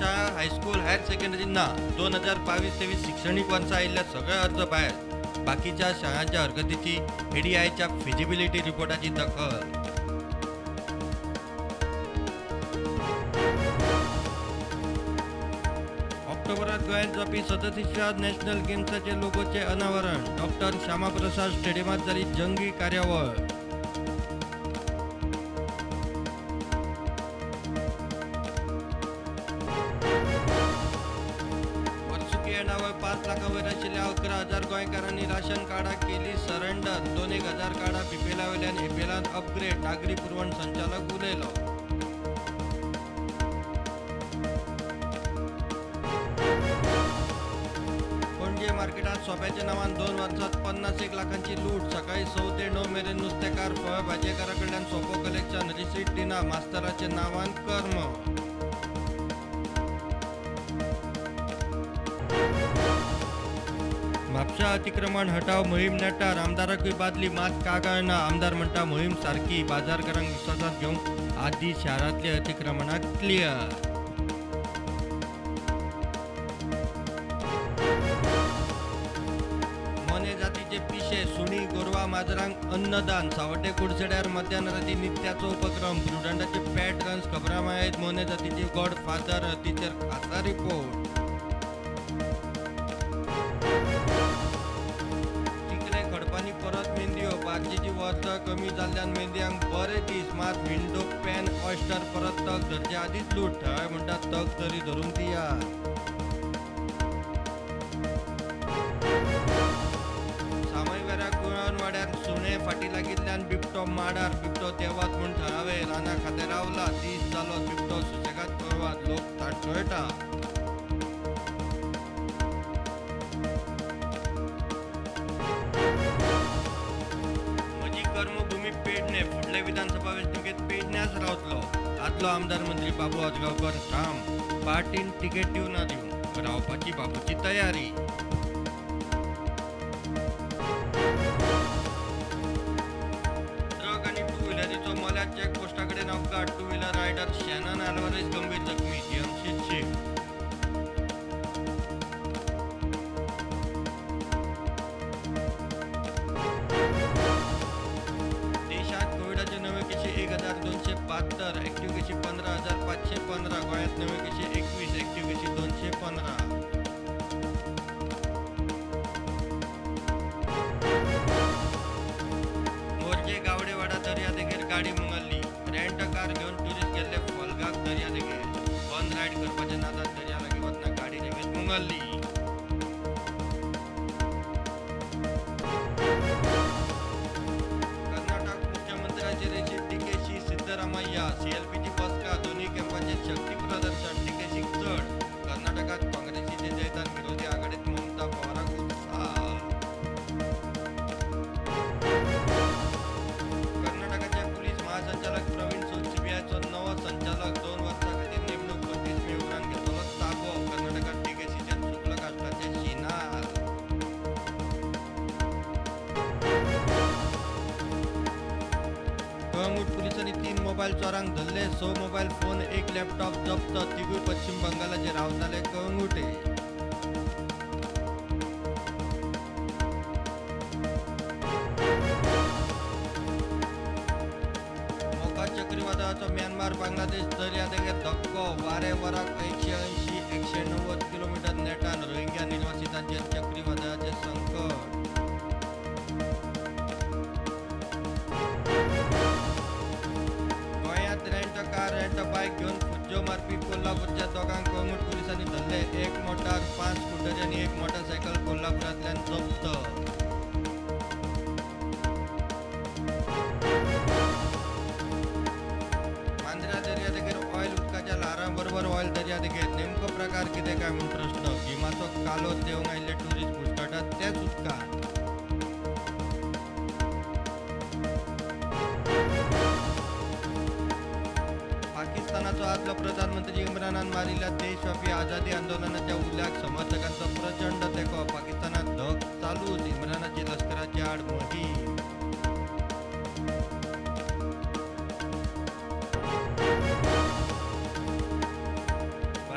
शाळा, high school, higher secondary ना. 2022-23 शिक्षणीक वर्सा आयिल्ल्या सगळे अर्ज भायर. बाकीच्या शाळांच्या हरकतीची एडीआयच्या फिजिबिलिटी रिपोर्टाची दखल. ऑक्टोबरात गोंयांत जावपी 37व्या नॅशनल गेम्साचे लोगोचे अनावरण. डॉक्टर श्यामाप्रसाद स्टेडियमात जाली जंगी कार्यावळ. वर्सुकी येणावळ 5 लाखां वयर आशिल्ल्या 11,000 गोंयकारांनी राशन कार्डां केली सरेंडर. 2,000 कार्डां बीपीएला वयल्यान एपीएलांत अपग्रेड. नागरी पुरवण संचालक उलयलो. पणजे मार्केटात सोप्याच्या नावान 2 वर्सात 51 लाखांची लूट. सकाळी 6 ते 9 मेरेन नुस्तेकार फळ भाजयेकारां कडल्यान सोपो कलेक्शन. रिसीट दिना, मास्तराच्या नावान कर्म. म्हापशा अतिक्रमण हटाव मोहीम नेटार. आमदाराकूय बादली मात कागाळ ना. आमदार म्हणटा मोहीम सारकी. बाजारकारांक विस्वासांत घेवंक आदी शारांतली अतिक्रमणां क्लियर. मोने जातीचे पिशे सुणी गोरवां माजरांक अन्नदान. सावड्डे कुडचड्यार मध्यान राती नित्याचो उपक्रम. प्रुडंटाचे पॅट रन्स खबरां मेळयत मोने जातीची गॉड फादर हतीचेर खासा रिपोर्ट. चिखले खडपांनी परत मेंदयो. बार्जीची वर्दळ कमी जाल्ल्यान मेंदयांक बरे दीस. मात विंडो पॅन ऑयस्टर परत तग धरचे आदींच लूट. थळावे म्हणटात तग तरी धरूंक तियार. सामयवेऱ्या कुळणवाड्यार सुणे फाटी लागिल्ल्यान बिबटो माडार. बिबटो देवात म्हूण थळावे रानां खातें रावला. दीस जालो बिबटो सुशेगाद पळवात. लोक ताटसळटा. म्हजी कर्मभूमी पेडणे. फुडले विधानसभा वेंचणुकेंत पेडण्याच रावतलो. आदलो आमदार मंत्री बाबू आजगांवकर ठाम. पार्टीन तिकेट दिवं ना दिवं, रावपाची बाबूची तयारी. ट्रक आनी टू व्हिलरीचो मल्या चेकपोस्टा कडेन अपघात. Two wheeler rider Shannon Alvares गंभीर जखमी. जीएमसीत शिफ्ट. देशात कोविडाचे नवे केशी 1272, ऍक्टिव्ह केशी 15,515. गोंयांत नवे केशी 21, ऍक्टिव्ह केशी 215. मोरजे गावडेवाडा दर्यादेगेर गाडी मुंगरली. रेंट कार घेवन ट्युरिस्ट गेल्ले फोल्गाक दर्यादेगेर. फन रायड करपाच्या नादात दर्या लागीं वतना गाडी रेंवेंत मुंगरली. कर्नाटक मुख्यमंत्र्याचे रेशीत डीकेशी सिद्धरामय्या. सीएलपीची बसका. दोन्ही कॅम्पाचेर शक्ती प्रदर्शन. डीकेशीक चड. कर्नाटकात काँग्रेसीचे जैतान विरोधी आघाडीत ममता पवाराक उत्साह. कर्नाटकाचे पुलीस महासंचालक प्रवीण सूद सीबीआयचो नवो संचालक. 2 वर्सां खातीर नेमणूक. 25 मे उपरांत घेतलो ताबो. कर्नाटकात डीकेशीचेर शुक्ल काश्टाचे शिनार. कळंगूट पुलिसांनी 3 मोबायल चोरांक धरले. 6 मोबायल फोन, 1 लॅपटॉप जप्त. तिगूय पश्चिम बंगालाचे रावताले कळंगूटे. मोका चक्रीवादळाचो म्यानमार बांगलादेश दर्यादेगेर धक्को. वारे वराक 180-190 किलोमीटर नेटान. रोहिंग्या निर्वासितांचेर चक्रीवादळाचें संकट. गोंयांत रेंट कार, रेंट बायक घेवन फुज्जो मारपी कोल्हापूरच्या दोगांक कळंगूट पुलिसांनी धरले. 1 मोटार, 5 स्कुटरी आनी 1 मोटारसायकल कोल्हापुरांतल्यान जप्त. मांद्र्या दर्यादेगेर ऑयल उदकाच्या ल्हारां बरोबर ऑयल दर्यादेगेर. नेमको प्रकार कितें काय म्हूण प्रस्न. गिमाचो कालो देवंक आयिल्ले ट्युरिस्ट घुस्मटात त्याच उदकांत. पाकिस्तानाचो आदलो प्रधानमंत्री इम्रानान मारिल्ल्या देशव्यापी आझादी आंदोलनाच्या उल्याक समर्थकांचो प्रचंड तेंको. पाकिस्तानात धग चालूच. इम्रानाची लश्कराच्या आड मोहीम.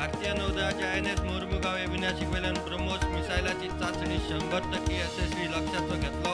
भारतीय नौदळाच्या आयएनएस मोर्मुगाव हे विनाशिक वयल्यान ब्रह्मोस मिसायलाची चांचणी 100% यशस्वी, लक्ष्याचो घेतलो